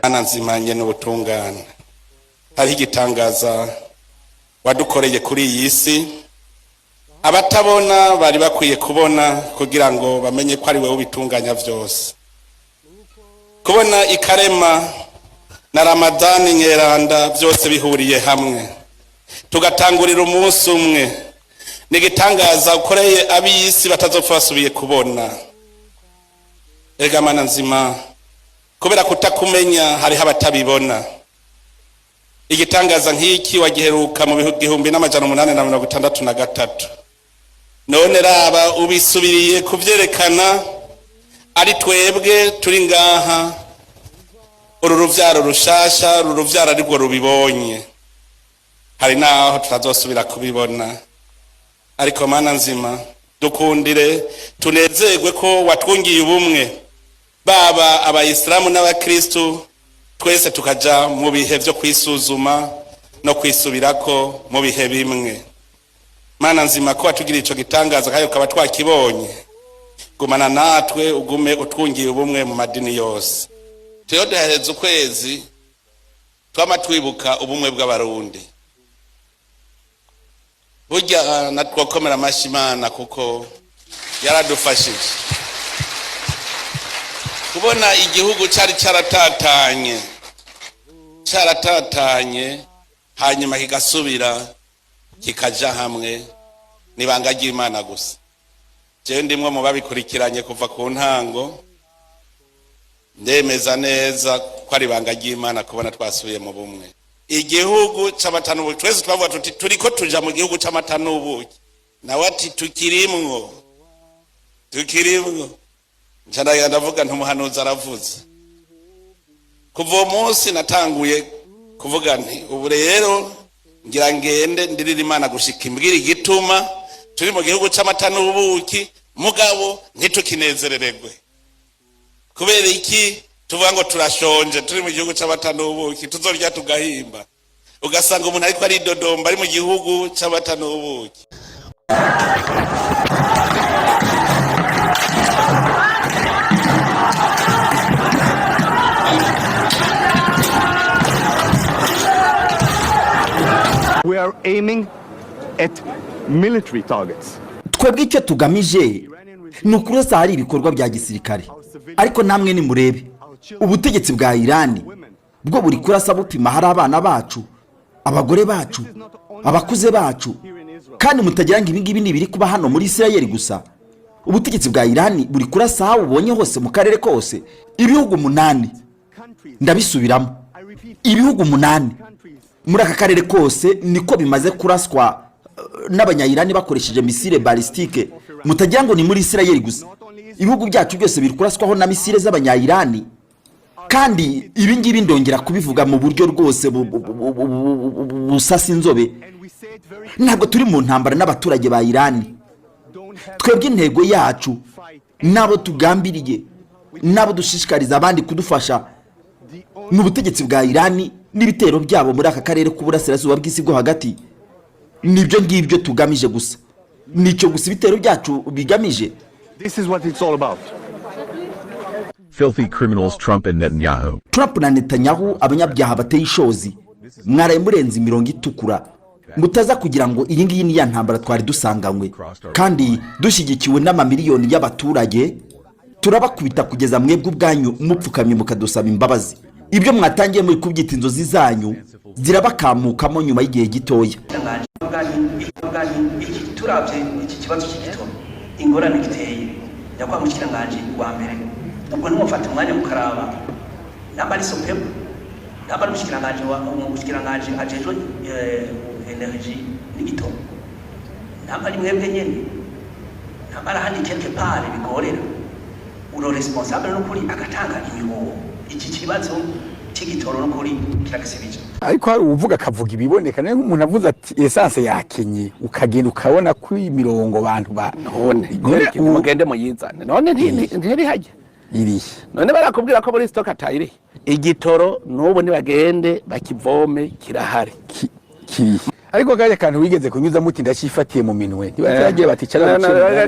Mana nzimanye n'ubutungane, hariho igitangaza wadukoreye kuri iyi si. Abatabona bari bakwiye kubona kugira ngo bamenye ko ari wowe ubitunganya byose. Kubona ikarema na Ramadani Nyeranda byose bihuriye hamwe, tugatangurira umunsi umwe, ni igitangaza ukoreye ab'isi batazopfa basubiye kubona. Erega Mana nzima, kubera kutakumenya hariho abatabibona. Igitangaza nk'iki wagiheruka mu 1863. None raba ubisubiriye kubyerekana ari twebwe turi ngaha, uru ruvyaro rushasha, uru ruvyaro arirwo rubibonye. Hari naho tutazosubira kubibona, ariko Mana nzima, dukundire tunezerwe ko watwungiye ubumwe, baba Abayisilamu n'Abakristu, twese tukaja mu bihe vyo kwisuzuma no kwisubirako mu bihe bimwe. Mana nzima, ko watugiriye ico gitangaza kandi ukaba twakibonye, gumana natwe, ugume utwungiye ubumwe mu madini yose. Tuyo duhereza ukwezi twama twibuka ubumwe bw'Abarundi. Burya natwokomera amashyi Imana kuko yaradufashije kubona igihugu cyari cyaratatanye, cyaratatanye, hanyuma kigasubira kikaja hamwe. Nibanga ry'Imana gusa. Jewe ndimwe mu babikurikiranye kuva ku ntango, ndemeza neza ko ari ibanga ry'Imana kubona twasubiye mu bumwe, igihugu c'amata n'ubuki. Twese twavuga tuti turiko tuja mu gihugu c'amata n'ubuki, nawe ati tukirimwo, tukirimwo. Nca ndavuga nti umuhanuzi aravuze. Kuva uwo munsi natanguye kuvuga nti ubu rero ngira ngende ndirira Imana gushika imbwira igituma turi mu gihugu c'amata n'ubuki, mugabo ntitukinezerererwe. Kubera iki tuvuga ngo turashonje turi mu gihugu c'amata n'ubuki, tuzorya tugahimba? Ugasanga umuntu ariko aridodomba ari mu gihugu c'amata n'ubuki. We are aiming at military targets. Twebwe icyo tugamije ni ukurasa ahari ibikorwa bya gisirikare, ariko namwe nimurebe, ubutegetsi bwa Irani bwo buri kurasa bupima hari abana bacu, abagore bacu, abakuze bacu. Kandi mutagira ngo ibingibi ni ibiri kuba hano muri Isirayeli gusa. Ubutegetsi bwa Irani buri kurasa aho bubonye hose mu karere kose. Ibihugu umunani, ndabisubiramo, ibihugu umunani muri aka karere kose niko bimaze kuraswa n'Abanyayirani bakoresheje missile balistique. Mutagira ngo ni muri Isirayeli gusa. Ibihugu byacu byose biri kuraswaho na missile z'Abanyayirani. Kandi ibi ngibi ndongera kubivuga mu buryo rwose busasa inzobe: ntabwo turi mu ntambara n'abaturage ba Irani. Twebwe intego yacu, n'abo tugambiriye, n'abo dushishikariza abandi kudufasha, ni ubutegetsi bwa Irani n'ibitero byabo muri aka karere k'uburasirazuba bw'isi bwo hagati. Nibyo ngibyo tugamije gusa, nicyo gusa ibitero byacu bigamije. This is what it's all about. Filthy criminals Trump and Netanyahu. Trump na Netanyahu, abanyabyaha bateye ishozi, mwaraye murenze imirongo itukura. Mutaza kugira ngo iyi ngiyi ni ya ntambara twari dusanganywe. Kandi dushyigikiwe n'amamiliyoni y'abaturage, turabakubita kugeza mwebwe ubwanyu mupfukamye mukadusaba imbabazi. Ibyo mwatangiye muri kubyita inzozi zanyu zirabakamukamo nyuma y'igihe gitoya. Iki turavye iki kibazo cy'igitoro, ingorane giteye, nyakwa mushikiranganji wa mbere, ubwo ntimufate umwanya mukaraba namba ari SOPEBU, namba ari umushikiranganji wa umushikiranganji ajejwe énergie n'igitoro, namba ari mwebwe nyene, namba ari ahandi quelque part bigorera uro responsable n'ukuri agatanga imihoho. Iki kibazo cy'igitoro n'ukuri kiragisibije. Ariko hari uwuvuga akavuga ibiboneka. Niyo nk'umuntu avuze ati essence yakenye, ukagenda ukabona ko imirongo abantu ba None mugende muyizane. None ntiri hajya? Irihe? None barakubwira ko muri stock atayirihe? Igitoro n'ubu nibagende bakivome, kirahari. Kirihe? Ariko kajya kantu wigeze kunyuza muti ndacifatiye mu minwe, ntibaragiye bati cara.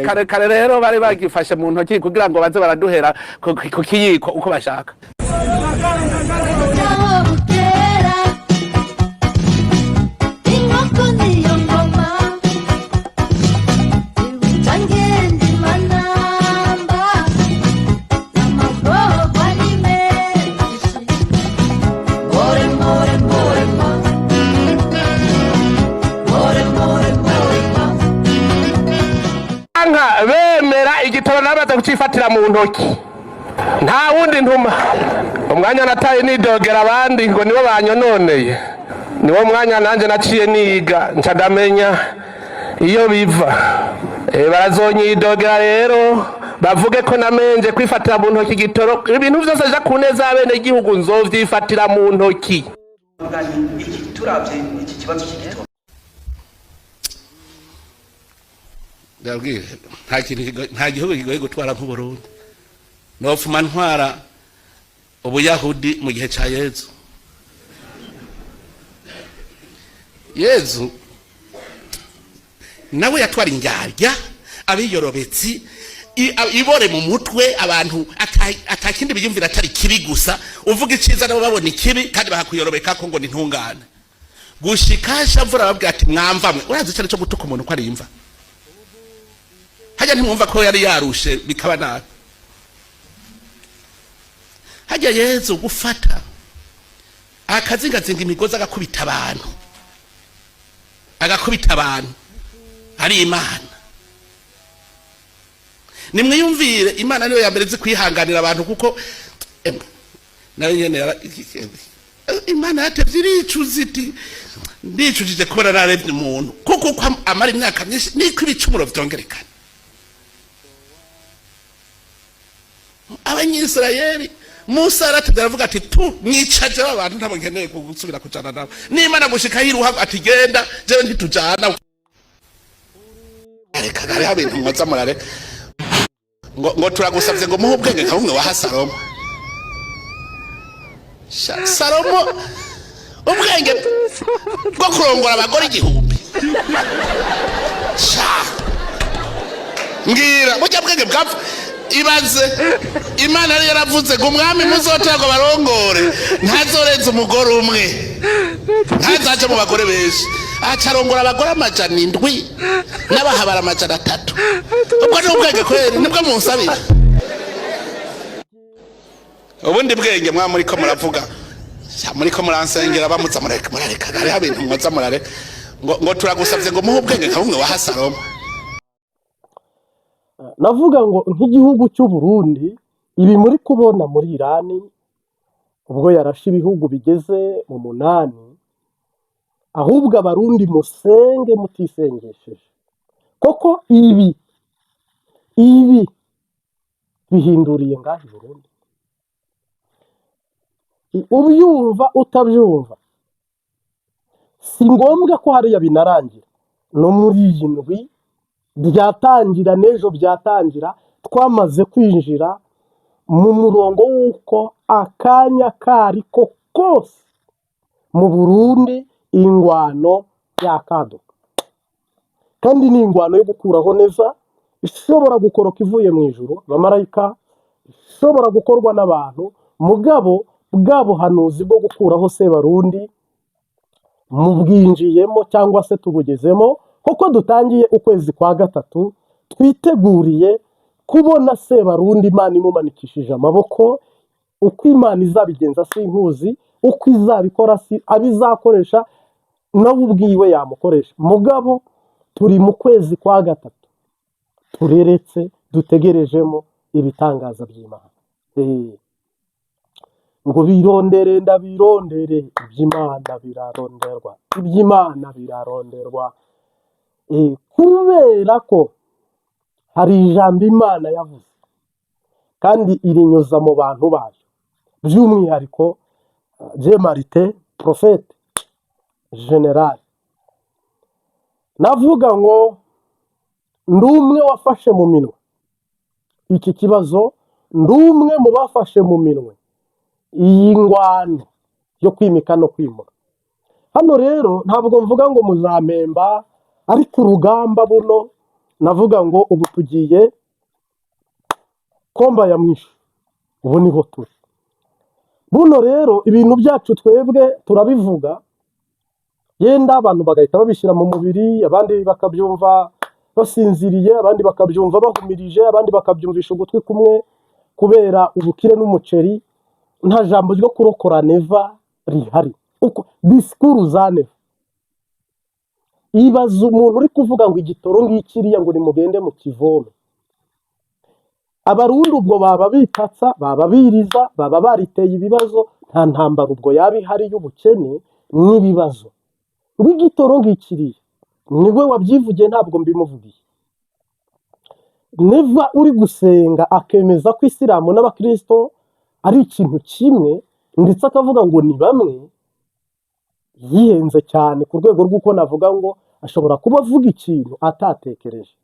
Kare kare rero bari bagifashe mu ntoki kugira ngo baze baraduhera ku kiyiko uko bashaka. Kucifatira mu ntoki, nta wundi ntuma. Umwanya nataye nidogera abandi ngo nibo banyononeye, niwo mwanya nanjye naciye niga, nca ndamenya iyo biva. Barazonyidogera rero, bavuge ko namenje kwifatira mu ntoki igitoro. Ibintu byose aja ku neza y'abenegihugu nzovyifatira mu ntoki. Vuga nti iki, turavye iki kibazo cy'igitoro. Ndabwira, nta kintu nta gihugu kigoye gutwara nk'Uburundi. Nopfuma ntwara Ubuyahudi mu gihe ca Yezu. Yezu nawe yatwara indyarya, abiyorobetsi, ibore mu mutwe, abantu atakindi biyumvira atari kibi gusa. Uvuga iciza nabo babona ikibi, kandi bakakuyorobeka ko ngo ni ntungane. Gushika shamvura babwira ati: "Mwamvamwe." Urazi icari co gutuka umuntu ko ari imva? Hajya ntimwumva ko yari yarushe, bikaba nabi. Hajya Yezu gufata akazingazinga imigozi, agakubita abantu, agakubita abantu, ari Imana. Nimwiyumvire, Imana niyo ya mbere izi kwihanganira abantu, kuko emwe, nayo nyene Imana yatevye iricuza iti: "Ndicujije kubona naremye umuntu," kuko uko amara imyaka myinshi niko ibicumuro vyongerekana. Abanyisirayeli, Musa yaratevye aravuga ati: "Tu mwicaje abantu, ntabwo nkeneye gusubira kujana nabo." N'Imana gushika yiruha ati: "Genda, jewe ntitujana." Reka, hariho ibintu mwoza murare ngo turagusavye ngo muhe ubwenge nka bumwe waha Salomo. Sha, Salomo ubwenge bwo kurongora abagore 1000. Sha, mbwira, burya bwenge bwapfa. Ibaze, Imana yari yaravuze ngo umwami muzotera ngo barongore ntazorenza umugore umwe, ntazaje mu bagore benshi. Aca arongora abagore 700 n'abahabara 300. Ubwo ni ubwenge kweri nibwo munsabira? Ubundi bwenge mwa muriko muravuga. Sha, muriko muransengera, bamuza mureka, murareka. Hariho ibintu mwoza murare ngo turagusavye ngo muhe ubwenge nka bumwe waha Salomo. Navuga ngo nk'igihugu cy'u Burundi, ibi muri kubona muri Irani ubwo yarashe ibihugu bigeze mu 8, ahubwo Abarundi musenge mutisengesheje, koko ibi bihinduriye ngaho i Burundi. Ubyumva utabyumva, si ngombwa ko hariya binarangira. No muri iyi ndwi byatangira, n'ejo byatangira. Twamaze kwinjira mu murongo w'uko akanya kariko kose mu Burundi ingwano yakaduka, kandi ni ingwano yo gukuraho neza, ishobora gukoroka ivuye mu ijuru, abamarayika, ishobora gukorwa n'abantu. Mugabo bwa buhanuzi bwo gukuraho Sebarundi mubwinjiyemo cyangwa se tubugezemo, kuko dutangiye ukwezi kwa gatatu twiteguriye kubona Sebarundi Imana imumanikishije amaboko. Uko Imana izabigenza sinkuzi, uko izabikora si abizakoresha, nawe ubwiwe yamukoresha. Mugabo turi mu kwezi kwa gatatu, tureretse, dutegerejemo ibitangaza by'Imana. Ngo birondere, ndabirondere, iby'Imana biraronderwa, iby'Imana biraronderwa. Kubera ko hari ijambo Imana yavuze kandi irinyuza mu bantu bayo, by'umwihariko je Marite prophète général. Navuga ngo ndi umwe wafashe mu minwe iki kibazo, ndi umwe mu bafashe mu minwe iyi ngwano yo kwimika no kwimura. Hano rero ntabwo mvuga ngo muzampemba, ariko urugamba buno navuga ngo ubu tugiye combat ya mwisho, ubu niho turi. Buno rero ibintu byacu twebwe turabivuga, yenda abantu bagahita babishyira mu mubiri, abandi bakabyumva basinziriye, abandi bakabyumva bahumirije, abandi bakabyumvisha ugutwi kumwe kubera ubukire n'umuceri. Nta jambo ryo kurokora Neva rihari. Uko disikuru za Neva, ibaza umuntu uri kuvuga ngo igitoro ngikiriya, ngo nimugende mu kivome. Abarundi ubwo baba bitatsa, baba biriza, baba bariteye ibibazo, nta ntambara ubwo yaba ihari y'ubukene n'ibibazo. Ng'igitoro ngikiriye, niwe wabyivugiye, ntabwo mbimuvugiye. Neva uri gusenga akemeza ko Isilamu n'Abakristo ari ikintu kimwe, ndetse akavuga ngo ni bamwe, yihenze cyane ku rwego rw'uko navuga ngo ashobora kuba avuga ikintu atatekereje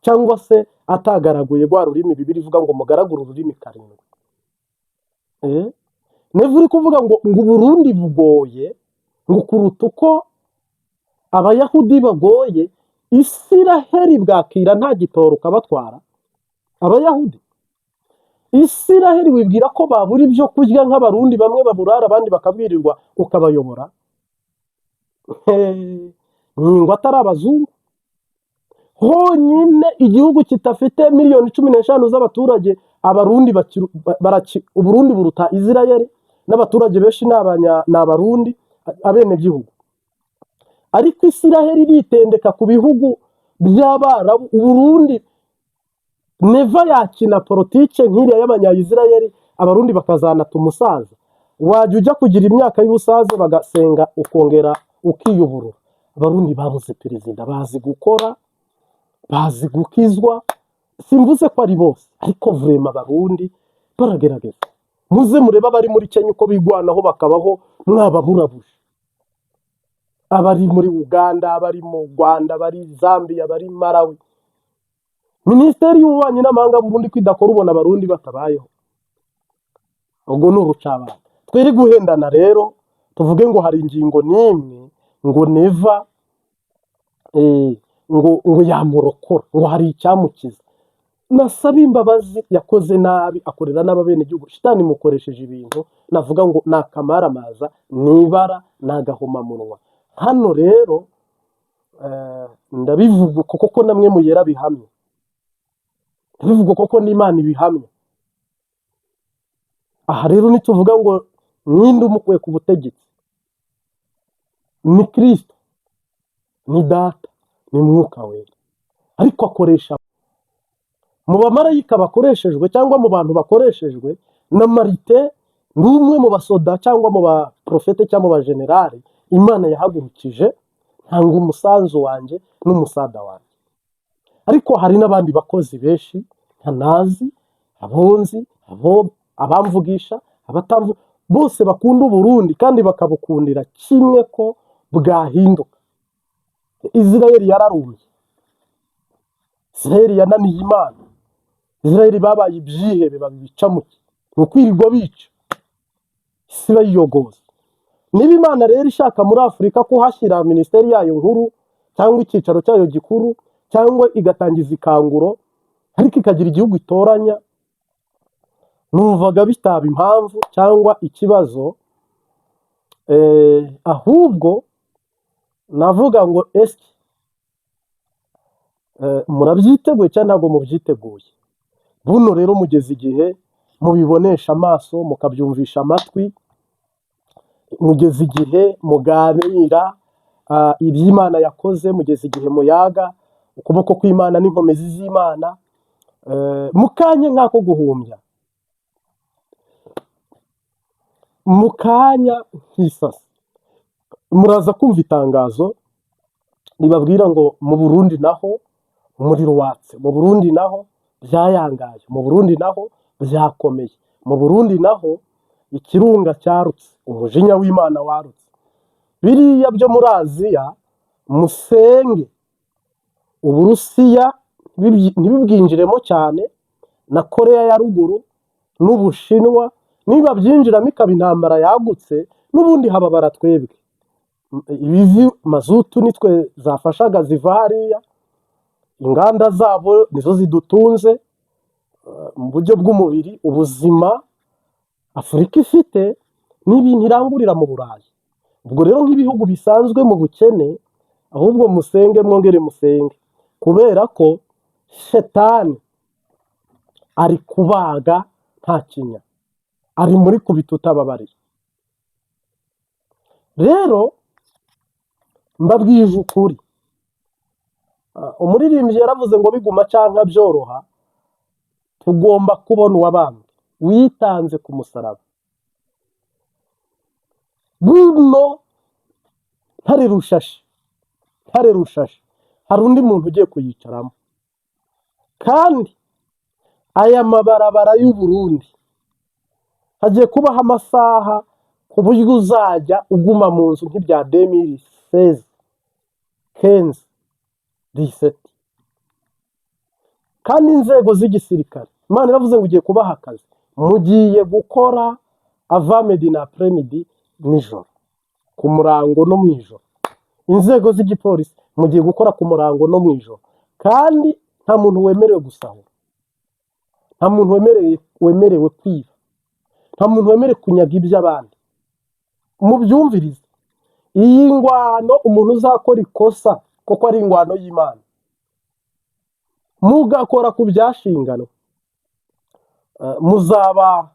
cyangwa se atagaraguye rwa rurimi Bibiliya ivuga ngo mugaragure ururimi karindwi. Neva uri kuvuga ngo Uburundi bugoye ngo kuruta uko Abayahudi bagoye, Isiraheli bwakira nta gitoro ukabatwara. Abayahudi, Isiraheli wibwira ko babura ibyo kurya nk'Abarundi bamwe baburara abandi bakabwirirwa ukabayobora? Ngo atari abazungu honyine, igihugu kidafite miliyoni 15 z'abaturage, Abarundi Uburundi buruta Isirayeli n'abaturage benshi ni Abarundi, abenegihugu. Ariko Isiraheli iritendeka ku bihugu by'Abarabu. Uburundi, Neva yakina politike nk'iriya y'Abanyayisirayeli, Abarundi bakazanata umusaza. Wajya ujya kugira imyaka y'ubusaze bagasenga, ukongera ukiyuburura. Abarundi babuze perezida, bazi gukora, bazi gukizwa. Simvuze ko ari bose, ariko vraiment Abarundi baragerageza. Muze murebe abari muri Kenya uko bigwanaho bakabaho, mwaba murabuje. Abari muri Uganda, abari mu Rwanda, abari Zambia, abari Malawi. Minisiteri y'ububanyi n'amahanga Burundi ko idakora, ubona Abarundi batabayeho? Ubwo ni urucabana. Twiri guhendana rero tuvuge ngo hari ingingo n'imwe ngo Neva ngo yamurokora, ngo hari icyamukiza. Nasaba imbabazi, yakoze nabi, akorera n'abenegihugu. Shitani imukoresheje ibintu navuga ngo ni akamaramaza, ni ibara, ni agahomamunwa. Hano rero ndabivuga uko koko namwe muyera bihamye, ndabivuga koko n'Imana ibihamya. Aha rero nituvuga ngo ninde umukuye ku butegetsi, ni Kirisito, ni Data, ni Mwuka Wera, ariko akoresha mu bamarayika bakoreshejwe cyangwa mu bantu bakoreshejwe na Marite. Ni umwe mu basoda cyangwa mu baprofete cyangwa mu bajenerali Imana yahagurukije. Ntanga umusanzu wanjye n'umusada wanjye, ariko hari n'abandi bakozi benshi ntanazi, abonzi, abo abamvugisha, abatamvu, bose bakunda Uburundi kandi bakabukundira kimwe ko bwahinduka. Israel yararumbye, Israel yananiye Imana, Israel babaye ibyihebe, babicamuke, ni ukwirirwa bica isi bayiyogoza. Niba Imana rero ishaka muri Afurika kuhashyira minisiteri yayo nkuru cyangwa icyicaro cyayo gikuru, cyangwa igatangiza ikanguro, ariko ikagira igihugu itoranya, numvaga bitaba impamvu cyangwa ikibazo. Ahubwo navuga ngo ese murabyiteguye cyangwa ntabwo mubyiteguye? Buno rero mugeze igihe mubibonesha amaso, mukabyumvisha amatwi, mugeze igihe muganira iby'Imana yakoze, mugeze igihe muyaga ukuboko kw'Imana n'inkomezi z'Imana. Mu kanya nk'ako guhumbya, mu kanya nk'isasi, muraza kumva itangazo ribabwira ngo mu Burundi naho umuriro watse, mu Burundi naho byayangaye, mu Burundi naho byakomeye, mu Burundi naho ikirunga cyarutse, umujinya w'Imana warutse. Biriya byo muri Aziya, musenge Uburusiya ntibibwinjiremo cyane, na Koreya ya Ruguru n'Ubushinwa. Niba byinjiramo ikaba intambara yagutse, n'ubundi hababara twebwe. Ibivi mazutu nitwe zafashaga ziva hariya, inganda zabo nizo zidutunze mu buryo bw'umubiri. Ubuzima Afurika ifite ni ibintu irangurira mu Burayi. Ubwo rero nk'ibihugu bisanzwe mu bukene, ahubwo musenge, mwongere musenge, kubera ko Shetani ari kubaga nta kinya, ari muri kubita utababarira. Rero mbabwije ukuri, umuririmbyi yaravuze ngo biguma cyangwa byoroha. Tugomba kubona uwabambwe witanze ku musaraba. Buno ntare rushashe, ntare rushashe, hari undi muntu ugiye kuyicaramo. Kandi aya mabarabara y'u Burundi hagiye kubaho amasaha ku buryo uzajya uguma mu nzu nk'ibya 2016, 15, 17. Kandi inzego z'igisirikare, Imana iravuze ngo ugiye kubaha akazi, mugiye gukora avant-midi na après-midi, nijoro, ku murango no mu ijoro. Inzego z'igipolisi, mugiye gukora ku murango no mu ijoro, kandi nta muntu wemerewe gusahura, nta muntu wemerewe kwiba, nta muntu wemerewe kunyaga iby'abandi. Mubyumvirize, iyi ngwano, umuntu uzakora ikosa, kuko ari ingwano y'Imana, mugakora ku byashinganwe, muzaba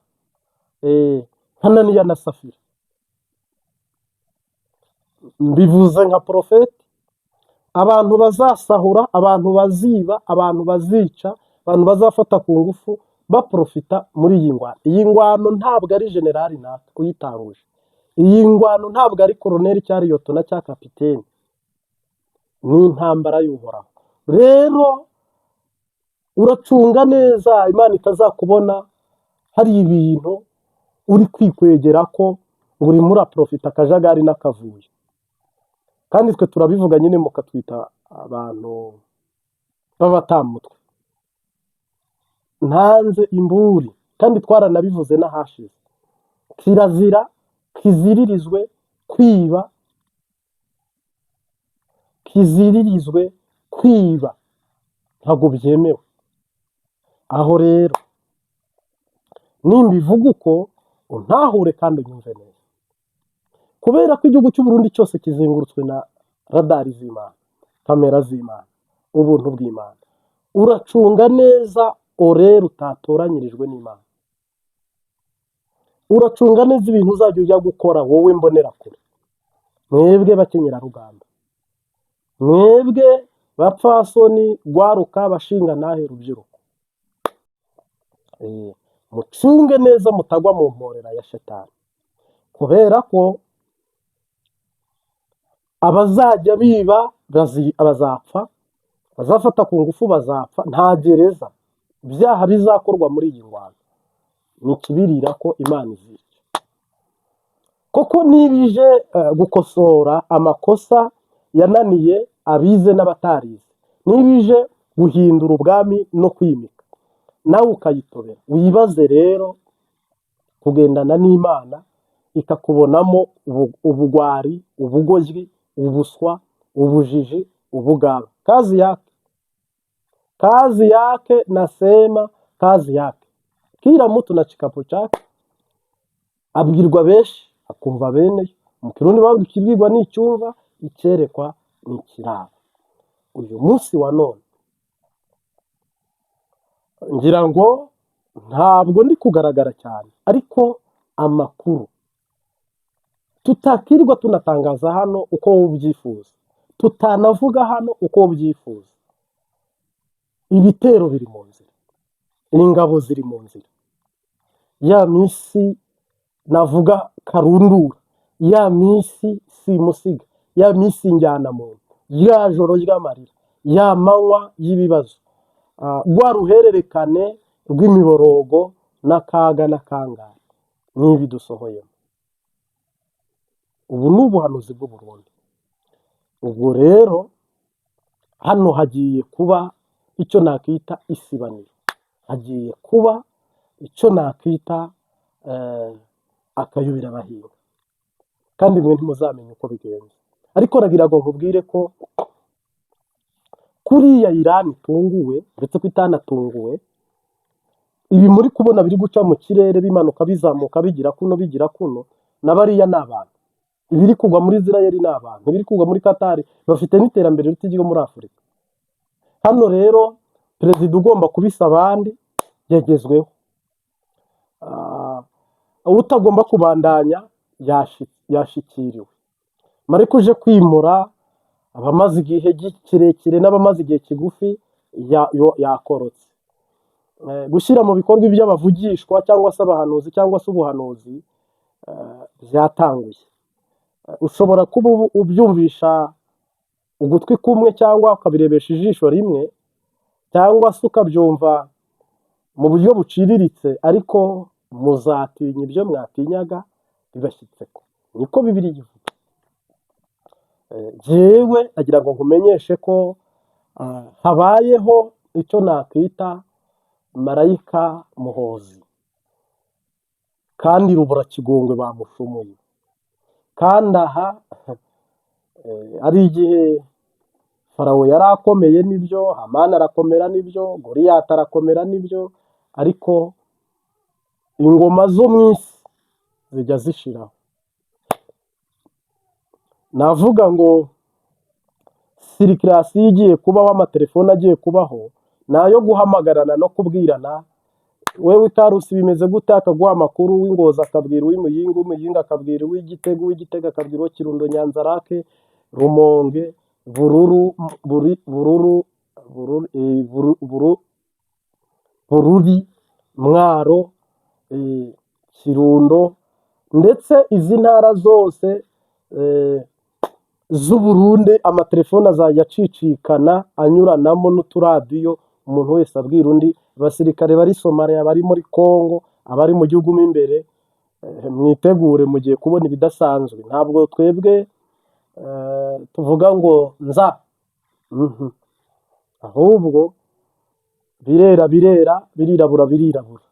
nka Ananiya na Safira. Mbivuze nka porofeti. Abantu bazasahura, abantu baziba, abantu bazica, abantu bazafata ku ngufu baprofita muri iyi ngwano. Iyi ngwano ntabwo ari generali naka uyitanguje, iyi ngwano ntabwo ari koroneri cyangwa liyotona cyangwa kapiteni, ni intambara y'Uhoraho. Rero uracunga neza Imana itazakubona hari ibintu uri kwikwegera ko ngo urimo uraprofita akajagari n'akavuyo. Kandi twe turabivuga nyine, mukatwita abantu b'abatamutwe. Ntanze imburi, kandi twaranabivuze n'ahashize: kirazira, kiziririzwe kwiba, kiziririzwe kwiba, ntabwo byemewe. Aho rero nimbivuga uko, untahure kandi unyumve neza, kubera ko igihugu cy'u Burundi cyose kizengurutswe na radari z'Imana, kamera z'Imana, ubuntu bw'Imana. Uracunga neza orera utatoranyirijwe n'Imana, uracunga neza ibintu uzajya ujya gukora wowe mbonerakure, mwebwe bakenyerarugamba, mwebwe bapfasoni, rwaruka, bashinga nahe rubyiruko. Mucunge neza mutagwa mu mporera ya shetani, kubera ko abazajya biba bazapfa, bazafata ku ngufu bazapfa. Nta gereza, ibyaha bizakorwa muri iyi ngwano ni ikibirira ko Imana izica. Koko niba ije gukosora amakosa yananiye abize n'abatarize, niba ije guhindura ubwami no kwimika, nawe ukayitobera, wibaze rero kugendana n'Imana ikakubonamo ubugwari, ubugoryi, ubuswa, ubujiji, ubugaba. Kazi yake, kazi yake, nasema kazi yake. Kila mtu na chikapo chake. Abwirwa benshi akumva bene. Mu Kirundi bavuga: ikibwirwa n'icyumva, icyerekwa n'ikiraba. Uyu munsi wa none ngira ngo ntabwo ndi kugaragara cyane, ariko amakuru tutakirirwa tunatangaza hano uko wowe ubyifuza, tutanavuga hano uko ubyifuza, ibitero biri mu nzira, ingabo ziri mu nzira. Ya minsi navuga karundura, ya minsi simusiga, ya minsi njyanamuntu, ya joro ry'amarira, ya manywa y'ibibazo, rwa ruhererekane rw'imiborogo n'akaga n'akangara, n'ibi dusohoyemo ubu ni ubuhanuzi bw'u Burundi. Ubwo rero hano hagiye kuba icyo nakita isibaniro, hagiye kuba icyo nakita akayoberabahinga, kandi mwe ntimuzamenya uko bigenze. Ariko nagira ngo nkubwire ko kuriya Irani itunguwe, ndetse ko itanatunguwe, ibi muri kubona biri guca mu kirere, bimanuka, bizamuka, bigira kuno, bigira kuno, na bariya ni abantu. Ibiri kugwa muri Israel ni abantu, ibiri kugwa muri Qatar, bafite n'iterambere riruta iryo muri Afurika. Hano rero perezida ugomba kubisa abandi yagezweho. Utagomba kubandanya yashikiriwe. Mariko uje kwimura abamaze igihe kirekire n'abamaze igihe kigufi yakorotse. Gushyira mu bikorwa ibyo abavugishwa cyangwa se abahanuzi cyangwa se ubuhanuzi byatanguye. Ushobora kuba ubyumvisha ugutwi kumwe cyangwa ukabirebesha ijisho rimwe cyangwa se ukabyumva mu buryo buciriritse, ariko muzatinya ibyo mwatinyaga bibashyitseko, niko Bibiliya ivuga. Jyewe agira ngo nkumenyeshe ko habayeho icyo nakwita marayika muhozi, kandi rubura kigongwe bamushumuye. Kandi aha hari igihe Farawo yari akomeye nibyo, Hamani arakomera nibyo, Goliyati arakomera nibyo, ariko ingoma zo mu isi zijya zishiraho. Navuga ngo circulation igiye kubaho, amatelefone agiye kubaho, ni ayo guhamagarana no kubwirana. Wewe ikarusi bimeze gute? Akaguha amakuru, uw'Ingozi akabwira uw'Imuyinga, uw'Imuyinga akabwira uw'Igitego, uw'Igitego akabwira uwo Kirundo, Nyanzarake, Rumonge, Bururu, Buri, Bururu, Bururu, Bururi, Mwaro, Kirundo, ndetse izi ntara zose z'Uburundi. Amatelefone azajya acicikana anyuranamo n'uturadiyo, umuntu wese abwira undi. Abasirikare bari Somaliya, bari muri Congo, abari mu gihugu mo imbere, mwitegure, mugiye kubona ibidasanzwe. Ntabwo twebwe tuvuga ngo nza. Ahubwo birera birera, birirabura birirabura.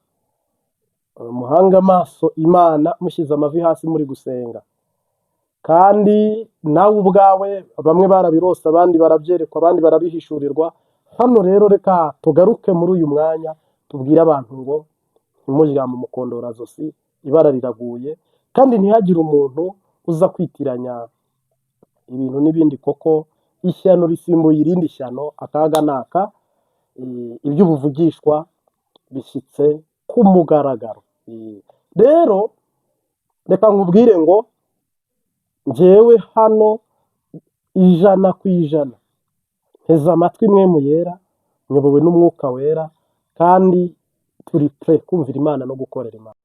Muhange amaso Imana mushyize amavi hasi muri gusenga, kandi nawe ubwawe bamwe barabirose, abandi barabyerekwa, abandi barabihishurirwa. Hano rero reka tugaruke muri uyu mwanya tubwire abantu ngo ntimuryame umukondorazosi, ibara riraguye, kandi ntihagire umuntu uza kwitiranya ibintu n'ibindi, koko ishyano risimbuye irindi shyano, akaga ni aka. Iby'ubuvugishwa bishyitse ku mugaragaro. Rero reka nkubwire ngo njyewe hano 100% nteze amatwi Mpwemu Yera, nyobowe n'Umwuka Wera, kandi turi prêt kumvira Imana no gukorera Imana.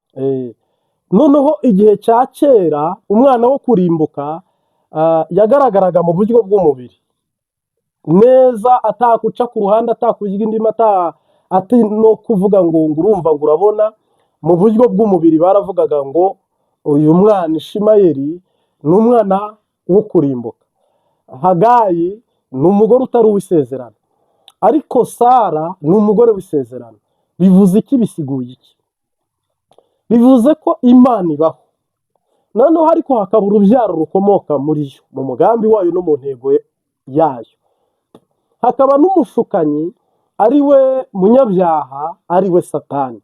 Noneho igihe cya kera umwana wo kurimbuka yagaragaraga mu buryo bw'umubiri neza, atakuca ku ruhande, atakurya indimi, ati no kuvuga ngo urumva ngo urabona. Mu buryo bw'umubiri baravugaga ngo uyu mwana Ishimayeli ni umwana wo kurimbuka, Hagayi ni umugore utari uw'isezerano, ariko Sara ni umugore w'isezerano. Bivuze iki? Bisiguye iki? Bivuze ko Imana ibaho, noneho ariko hakaba urubyaro rukomoka muri yo mu mugambi wayo no mu ntego yayo, hakaba n'umushukanyi ari we munyabyaha, ari we Satani.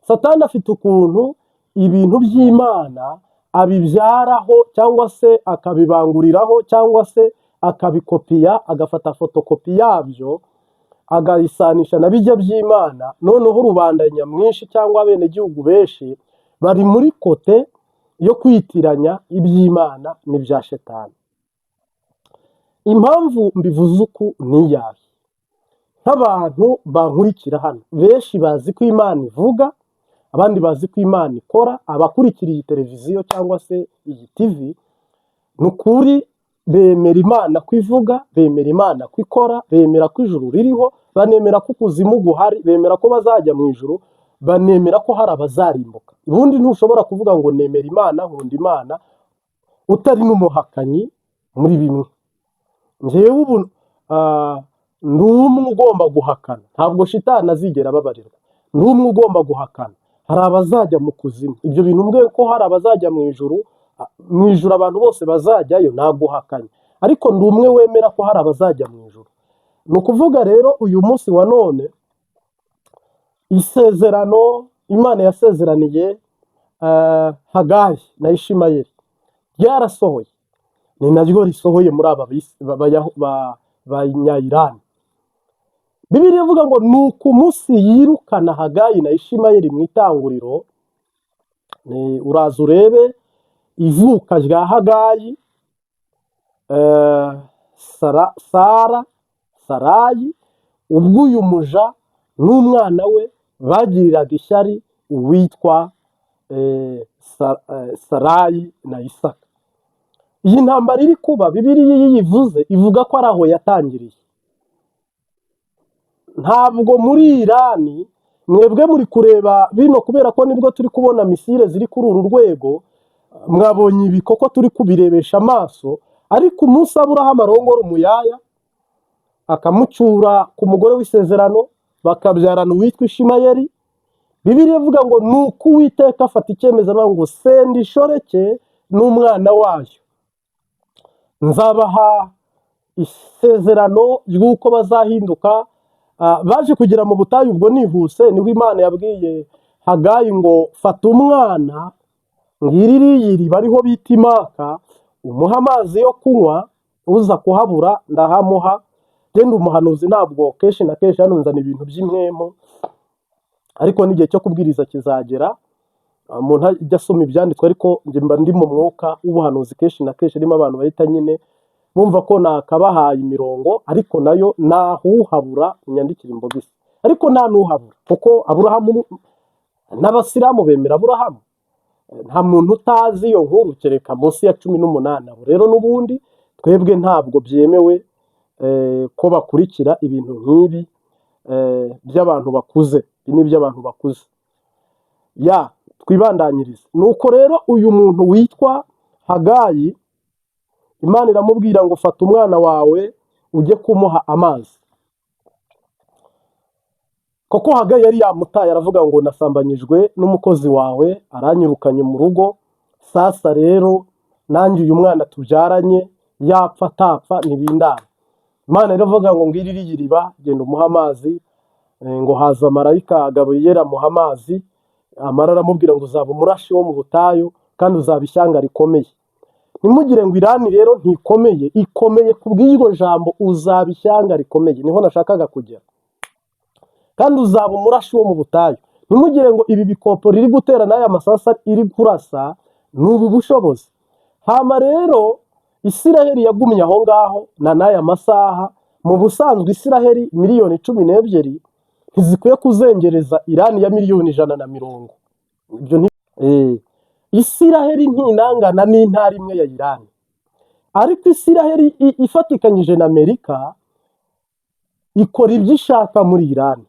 Satani afite ukuntu ibintu by'Imana abibyaraho cyangwa se akabibanguriraho cyangwa se akabikopiya, agafata fotokopi yabyo agayisanisha na bijya by'Imana. Noneho rubanda nyamwinshi cyangwa abenegihugu benshi bari muri côté yo kwitiranya iby'Imana n'ibya Shetani. Impamvu mbivuze uku ni iyahe? Nk'abantu bankurikira hano benshi bazi ko Imana ivuga, abandi bazi ko Imana ikora. Abakurikira iyi televiziyo cyangwa se iyi TV, ni ukuri bemera Imana ko ivuga, bemera Imana ko ikora, bemera ko ijuru ririho, banemera ko ukuzimu guhari, bemera ko bazajya mu ijuru, banemera ko hari abazarimbuka. Ubundi ntushobora kuvuga ngo nemera Imana, nkunda Imana, utari n'umuhakanyi muri bimwe. Njyewe ubu ndi umwe ugomba guhakana, ntabwo Shitani azigera ababarirwa. Ndi umwe ugomba guhakana hari abazajya mu kuzimu. Ibyo bintu mbwiye ko hari abazajya mu ijuru, mu ijuru abantu bose bazajyayo, naguhakanye, ariko ndi umwe wemera ko hari abazajya mu ijuru. Ni ukuvuga rero uyu munsi wa none isezerano Imana yasezeraniye Hagayi na Ishimayeli ryarasohoye, ni naryo risohoye muri aba Banyayirani. Bibiliya ivuga ngo ni uku munsi yirukana Hagayi na Ishimayeli mu itanguriro. Uraza urebe ivuka rya Hagayi, Sara, Sarayi, ubwo uyu muja n'umwana we bagiriraga ishyari uwitwa Sarayi na Isaka. Iyi ntambara iri kuba, Bibiliya iyo iyivuze ivuga ko ari aho yatangiriye. Ntabwo muri Irani, mwebwe muri kureba bino kubera ko nibwo turi kubona missile ziri kuri uru rwego, mwabonye ibi koko turi kubirebesha amaso. Ariko umunsi Aburahamu arongora umuyaya, akamucyura ku mugore w'isezerano, bakabyarana uwitwa Ishimayeli, Bibiliya ivuga ngo ni uko Uwiteka afata icyemezo, aravuga ngo: "Senda inshoreke n'umwana wayo, nzabaha isezerano ry'uko bazahinduka." Baje kugera mu butayu, ubwo nihuse, niho Imana yabwiye Hagayi ngo: "Fata umwana, ngiri iriya bariho bita Imaka, umuhe amazi yo kunywa, uza kuhabura ndahamuha." Genda umuhanuzi, ntabwo kenshi na kenshi hano nzana ibintu by'impwemu, ariko n'igihe cyo kubwiriza kizagera, umuntu ajya asoma ibyanditswe, ariko njye mba ndi mu mwuka w'ubuhanuzi kenshi na kenshi. Harimo abantu bahita nyine bumva ko nakabahaye imirongo, ariko nayo nahuhabura inyandikire imbogisi, ariko nta n'uhabura, kuko Aburahamu, n'abasilamu bemera Aburahamu. Nta muntu utazi iyo nkuru kereka munsi ya 18. Abo rero n'ubundi twebwe ntabwo byemewe ko bakurikira ibintu nk'ibi by'abantu bakuze. Ibi ni iby'abantu bakuze. Ya twibandanyirize. Nuko rero uyu muntu witwa Hagayi, Imana iramubwira ngo: "Fata umwana wawe ujye kumuha amazi." Koko Hagayi yari yamutaye, aravuga ngo: "Nasambanyijwe n'umukozi wawe, aranyirukanye mu rugo. Sasa rero nanjye uyu mwana tubyaranye, yapfa atapfa ntibindaba." Imana iravuga ngo: "Ngiri iriya iriba, genda umuhe amazi." Ngo haza marayika Gaburiyeli, amuha amazi, amara aramubwira ngo: "Uzaba umurashi wo mu butayu kandi uzaba ishyanga rikomeye." Ntimugire ngo Irani rero ntikomeye, ikomeye ku bw'iryo jambo "uzaba ishyanga rikomeye". Niho nashakaga kugera. Kandi uzaba umurashi wo mu butayu. Ntimugire ngo ibi bikopo riri gutera n'aya masasa iri kurasa ni ubu bushobozi. Hama rero Isiraheli yagumye aho ngaho na n'aya masaha. Mu busanzwe Isiraheli miliyoni 12 ntizikwiye kuzengereza Irani ya miliyoni 120. Ibyo Isiraheli ntinangana n'intara imwe ya Irani, ariko Isiraheli ifatikanyije na Amerika ikora ibyo ishaka muri Irani,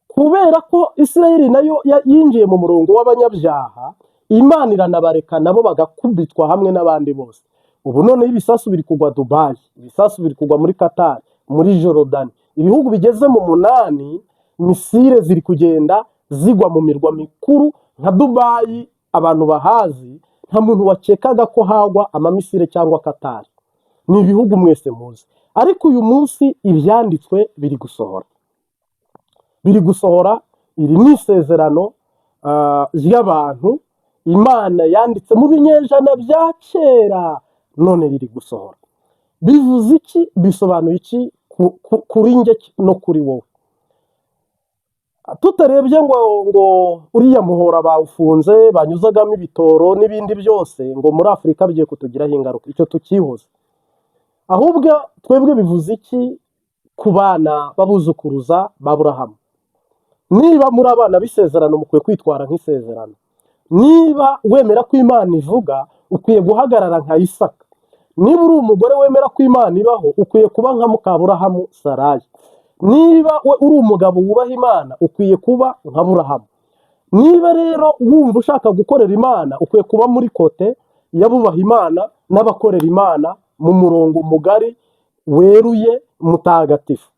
kubera ko Isiraheli nayo yinjiye mu murongo w'abanyabyaha. Imana iranabareka nabo bagakubitwa hamwe n'abandi bose. Ubu noneho ibisasu biri kugwa Dubayi, ibisasu biri kugwa muri Qatar, muri Jorodani, ibihugu bigeze mu munani. Missile ziri kugenda zigwa mu mirwa mikuru nka Dubayi, abantu bahazi, nta muntu wakekaga ko hagwa amamissile, cyangwa Qatar, ni ibihugu mwese muzi. Ariko uyu munsi ibyanditswe biri gusohora, biri gusohora. Iri ni isezerano ry'abantu Imana yanditse mu binyejana bya kera, none riri gusohora. Bivuze iki? Bisobanuye iki kuri njye no kuri wowe? Tutarebye ngo uriya muhora bawufunze banyuzagamo ibitoro n'ibindi byose, ngo muri Afurika bigiye kutugiraho ingaruka, icyo tukihoza. Ahubwo twebwe bivuze iki ku bana b'abuzukuruza b'Aburahamu? Niba muri abana b'isezerano, mukwiye kwitwara nk'isezerano. Niba wemera ko Imana ivuga, ukwiye guhagarara nka Isaka. Niba uri umugore wemera ko Imana ibaho, ukwiye kuba nka mukaburahamu Sarayi. Niba we uri umugabo wubaha Imana, ukwiye kuba nka Burahamu. Niba rero wumva ushaka gukorera Imana, ukwiye kuba muri côté y'abubaha Imana n'abakorera Imana mu murongo mugari weruye mutagatifu.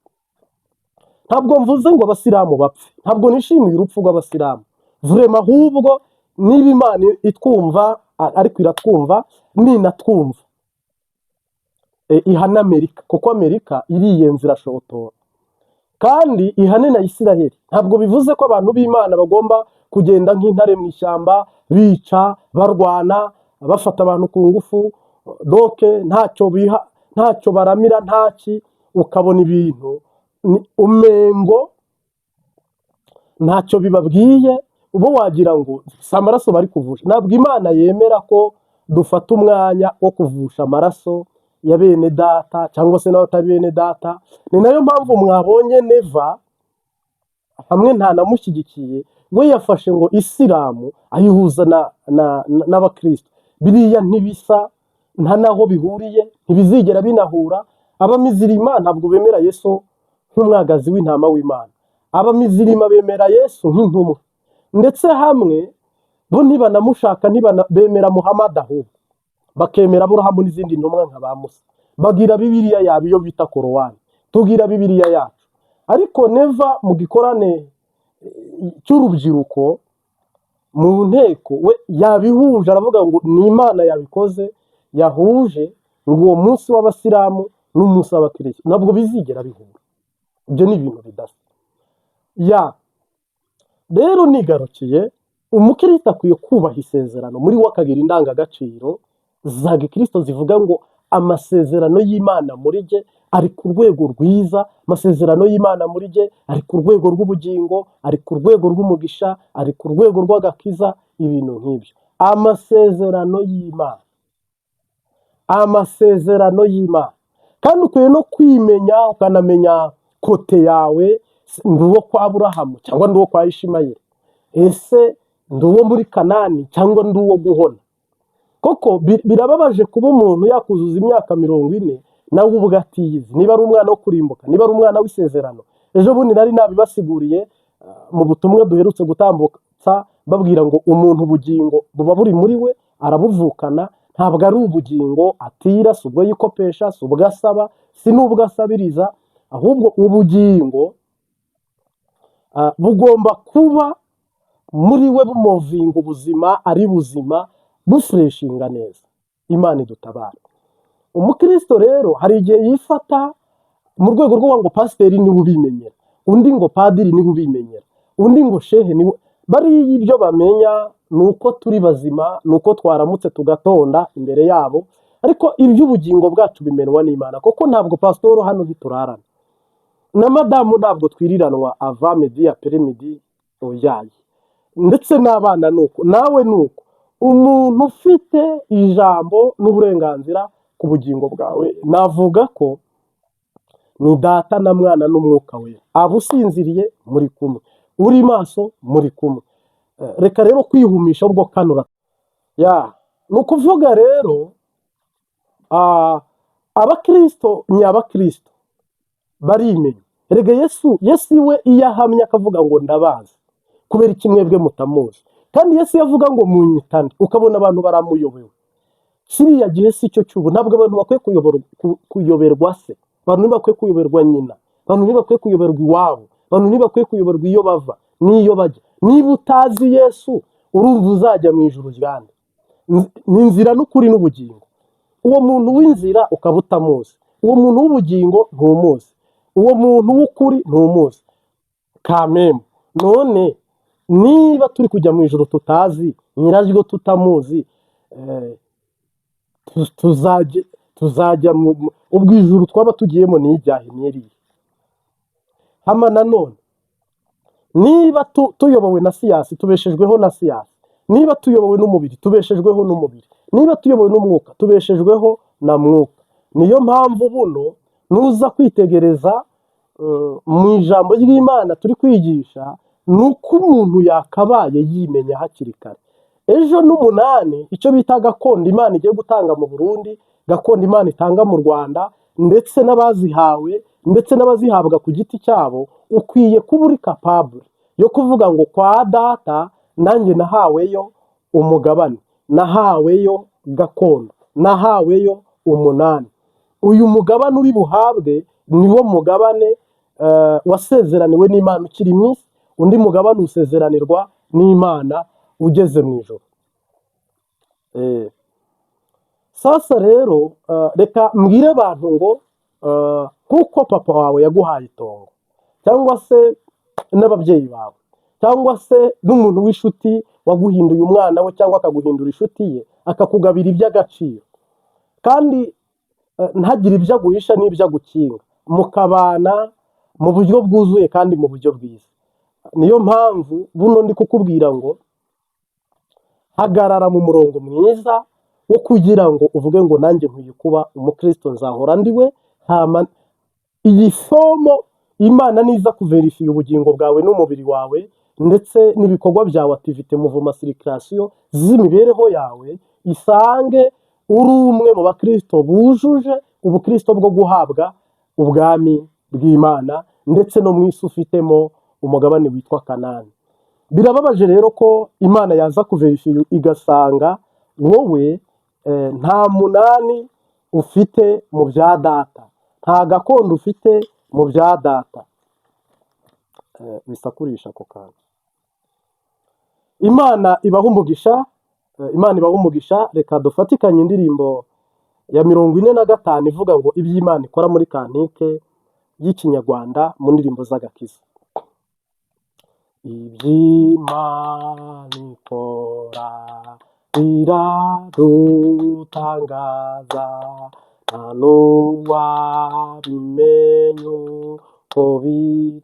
Ntabwo mvuze ngo abasilamu bapfe, ntabwo nishimiye urupfu rw'abasilamu vraiment. Ahubwo niba Imana itwumva, ariko iratwumva, ninatwumva ihane Amerika, kuko Amerika iriyenza, irashotora, kandi ihane na Isiraheli. Ntabwo bivuze ko abantu b'Imana bagomba kugenda nk'intare mu ishyamba, bica, barwana, bafata abantu ku ngufu, donc ntacyo biha, ntacyo baramira, ntaki, ukabona ibintu umengo ntacyo bibabwiye, uba wagira ngo si amaraso bari kuvusha. Ntabwo Imana yemera ko dufata umwanya wo kuvusha amaraso ya bene data cyangwa se n'abatari bene data. Ni nayo mpamvu mwabonye Neva. Hamwe ntanamushyigikiye, we yafashe ngo Isilamu ayihuza n'abakristo. Biriya ntibisa, nta n'aho bihuriye, ntibizigera binahura. Abamizirima ntabwo bemera Yesu nk'umwagazi w'intama w'Imana. Abamizirima bemera Yesu nk'intumwa, ndetse hamwe bo ntibanamushaka, bemera Muhammad, ahubwo bakemera Aburahamu n'izindi ntumwa nka ba Musa. Bagira Bibiliya yabo, iyo bita Korowani, tugira Bibiliya yacu. Ariko Neva mu gikorane cy'urubyiruko mu nteko, we yabihuje, aravuga ngo ni Imana yabikoze, yahuje ngo uwo munsi w'Abasilamu n'umunsi w'Abakristo. Ntabwo bizigera bihura, ibyo ni ibintu bidasa. Ya rero nigarukiye, umukristo akwiye kubaha isezerano, muri we akagira indangagaciro za gikristo zivuga ngo amasezerano y'Imana muri jye ari ku rwego rwiza, amasezerano y'Imana muri jye ari ku rwego rw'ubugingo, ari ku rwego rw'umugisha, ari ku rwego rw'agakiza, ibintu nk'ibyo. Amasezerano y'Imana, amasezerano y'Imana. Kandi ukwiye no kwimenya, ukanamenya côté yawe: ndi uwo kwa Aburahamu cyangwa ndi uwo kwa Ishimayeli? Ese ndi uwo muri Kanani cyangwa ndi uwo guhona? Koko birababaje kuba umuntu yakuzuza imyaka 40 nawe ubwo atiyizi niba ari umwana wo kurimbuka, niba ari umwana w'isezerano. Ejo bundi nari nabibasiguriye mu butumwa duherutse gutambutsa, babwira ngo umuntu ubugingo buba buri muri we, arabuvukana. Ntabwo ari ubugingo atira, si ubwo yikopesha, si ubwo asaba, si n'ubwo asabiriza, ahubwo ubugingo bugomba kuba muri we, bumovinga ubuzima, ari buzima, bufureshinga neza. Imana idutabara. Umukristo rero hari igihe yifata mu rwego rwo ngo pasiteri niwe ubimenyera, undi ngo padiri niwe ubimenyera, undi ngo shehe niwe. Bariya ibyo bamenya ni uko turi bazima, ni uko twaramutse tugatonda imbere yabo, ariko iby'ubugingo bwacu bimenwa n'Imana, kuko ntabwo pasitoro hano ntiturarana na madamu, ntabwo twiriranwa avant midi, après midi, oyaye, ndetse n'abana ni uko, nawe ni uko. Umuntu ufite ijambo n'uburenganzira ku bugingo bwawe, navuga ko ni Data na Mwana n'Umwuka Wera. Aba usinziriye muri kumwe, uri maso muri kumwe. Reka rero kwihumisha ubwo kanura ya. Ni ukuvuga rero abakristo nyabakristo barimenya. Erega Yesu we iyo ahamya akavuga ngo ndabazi, kubera iki mwebwe mutamuzi? Kandi Yesu iyo avuga ngo munyitane, ukabona abantu baramuyobewe. Kiriya gihe si cyo cy'ubu. Ntabwo abantu bakwiye kuyoberwa se, abantu ntibakwiye kuyoberwa nyina, abantu ntibakwiye kuyoberwa iwabo, abantu ntibakwiye kuyoberwa iyo bava n'iyo bajya. Niba utazi Yesu, urumva uzajya mu ijuru ryande? Ni inzira n'ukuri n'ubugingo. Uwo muntu w'inzira ukaba utamuzi, uwo muntu w'ubugingo ntumuzi, uwo muntu w'ukuri ntumuzi kamemu. None niba turi kujya mu ijuru tutazi nyiraryo, tutamuzi, tuzajya ubwo ijuru twaba tugiyemo ni ijyahe, ni irihe? Hama nanone niba tuyobowe na siyansi, tubeshejweho na siyansi. Niba tuyobowe n'umubiri, tubeshejweho n'umubiri. Niba tuyobowe n'umwuka, tubeshejweho na mwuka. Niyo mpamvu buno nuza kwitegereza mu ijambo ry'Imana turi kwigisha, ni uko umuntu yakabaye yimenya hakiri kare. Ejo n'umunani, icyo bita gakondo Imana igiye gutanga mu Burundi, gakondo Imana itanga mu Rwanda, ndetse n'abazihawe, ndetse n'abazihabwa ku giti cyabo, ukwiye kuba uri capable yo kuvuga ngo kwa Data nanjye nahaweyo umugabane, nahaweyo gakondo, nahaweyo umunani. Uyu mugabane uri buhabwe niwo mugabane wasezeraniwe n'Imana ukiri mu isi. Undi mugabane usezeranirwa n'Imana ugeze mu ijoro. Sasa rero reka mbwire abantu ngo kuko papa wawe yaguhaye itongo, cyangwa se n'ababyeyi bawe, cyangwa se n'umuntu w'inshuti waguhinduye umwana we, cyangwa akaguhindura inshuti ye, akakugabira iby'agaciro, kandi ntagire ibyo aguhisha n'ibyo agukinga, mukabana mu buryo bwuzuye kandi mu buryo bwiza. Niyo mpamvu buno ndi kukubwira ngo hagarara mu murongo mwiza wo kugira ngo uvuge ngo nanjye nkwiye kuba umukristo, nzahora ndi we. Hama iyi fomo Imana niza kuverifiya ubugingo bwawe n'umubiri wawe ndetse n'ibikorwa byawe, activité, mouvement, circulation z'imibereho yawe, isange uri umwe mu bakristo bujuje ubukristo bwo guhabwa ubwami bw'Imana, ndetse no mu isi ufitemo umugabane witwa Kanani. Birababaje rero ko Imana yaza kuverifiya igasanga wowe nta munani ufite mu bya data, nta gakondo ufite mu bya data. Bisakurisha ako kantu. Imana ibaha umugisha, Imana ibaha umugisha. Reka dufatikanye indirimbo ya 45 ivuga ngo iby'Imana ikora muri cantique y'Ikinyarwanda mu ndirimbo z'agakiza. Iby'Imana ikora biradutangaza, nta n'uwabimenya uko biri,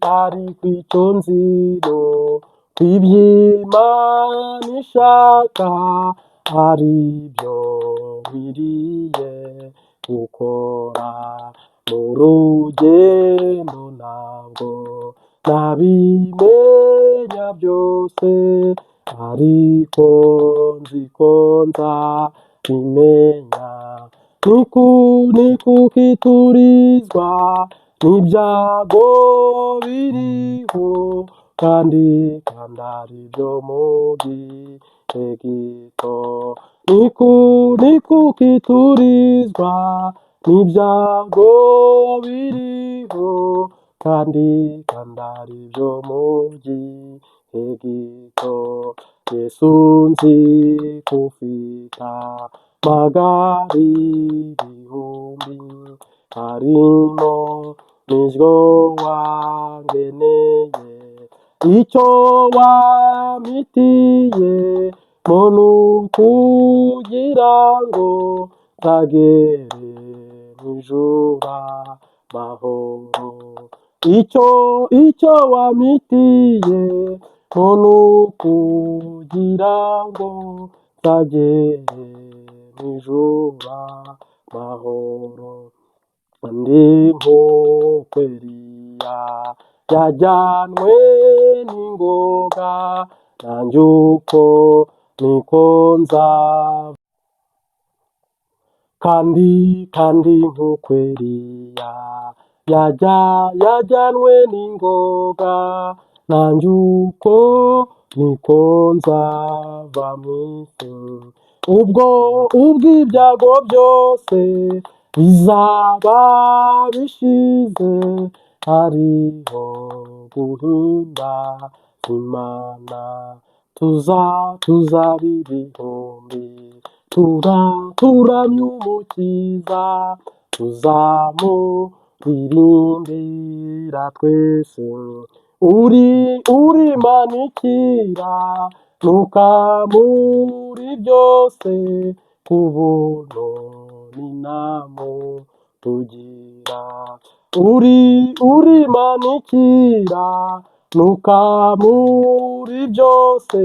ariko icyo nzi ni uko iby'Imana ishaka ari byo nkwiriye gukora. Mu rugendo ntabwo nabimenya byose, ariko nzi ko nzabimenya. Ni kuki turizwa n'ibyago biriho, kandi ari byo mu gihe gito? Ni kuki turizwa n'ibyago biriho, kandi ari byo mu gihe gito? Yesu, nzi ko ufite amagare ibihumbi, harimo n'iryo wangeneye. Icyo wampitiye mo ni ukugira ngo nzagere mw'ijuru amahoro. Icyo wampitiye mo ni ukugira ngo nzagere mw'ijuru amahoro. Ndi nk'uko Eliya yajyanwe n'ingoga, nanjye uko niko nzaba. Kandi nk'uko Eliya yajyanwe n'ingoga, nanjye uko niko nzava mu isi. Ubwo ibyago byose bizaba bishize, hariho guhimbaza Imana, tuzaba ibihumbi turamya Umukiza, tuzamuririmbira twese. Uri Imana ikiranuka muri byose, ku buntu n'inama tugira. Uri Imana ikiranuka muri byose,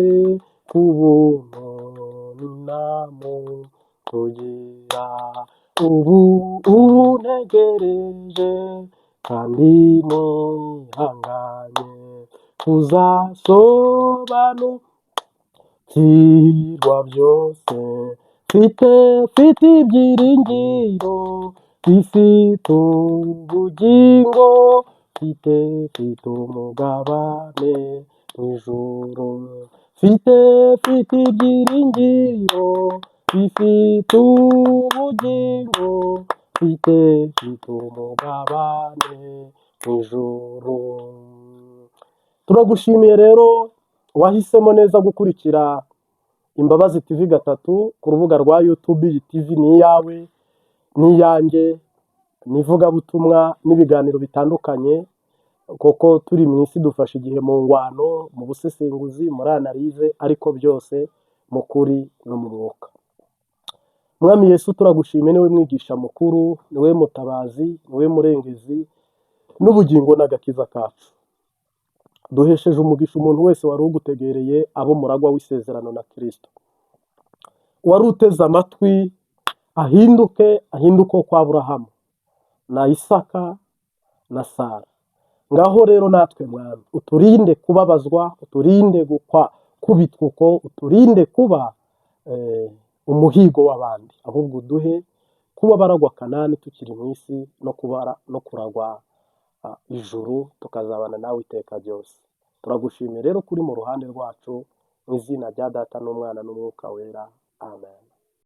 ku buntu n'inama tugira. Ubu ntegereje kandi nihanganye kuzasobanukirwa byose. Mfite ibyiringiro bifite ubugingo, mfite umugabane mw'ijuru. Mfite ibyiringiro bifite ubugingo, mfite umugabane mw'ijuru. Turagushimiye rero wahisemo neza gukurikira Imbabazi TV 3 ku rubuga rwa YouTube. Iyi TV ni iyawe n'iyanjye, ni ivugabutumwa n'ibiganiro bitandukanye, kuko turi mu isi dufashe igihe mu ngwano, mu busesenguzi, muri analyse, ariko byose mu kuri no mu mwuka. Mwami Yesu, turagushimiye, niwe mwigisha mukuru, niwe mutabazi, niwe murengezi n'ubugingo n'agakiza kacu. Duhesheje umugisha umuntu wese wari ugutegereye abo muragwa w'isezerano na Kristo, wari uteze amatwi ahinduke, ahinduke kwa Aburahamu na Isaka. Na Sara. Ngaho rero natwe, Mwami, uturinde kubabazwa, uturinde gukwa kubitwa uko, uturinde kuba umuhigo w'abandi, ahubwo uduhe kuba baragwa Kanani tukiri mu isi no kubara no kuragwa ijuru, tukazabana nawe iteka ryose. Turagushimiye rero kuri mu ruhande rwacu, mu izina rya Data n'Umwana n'Umwuka Wera, amen.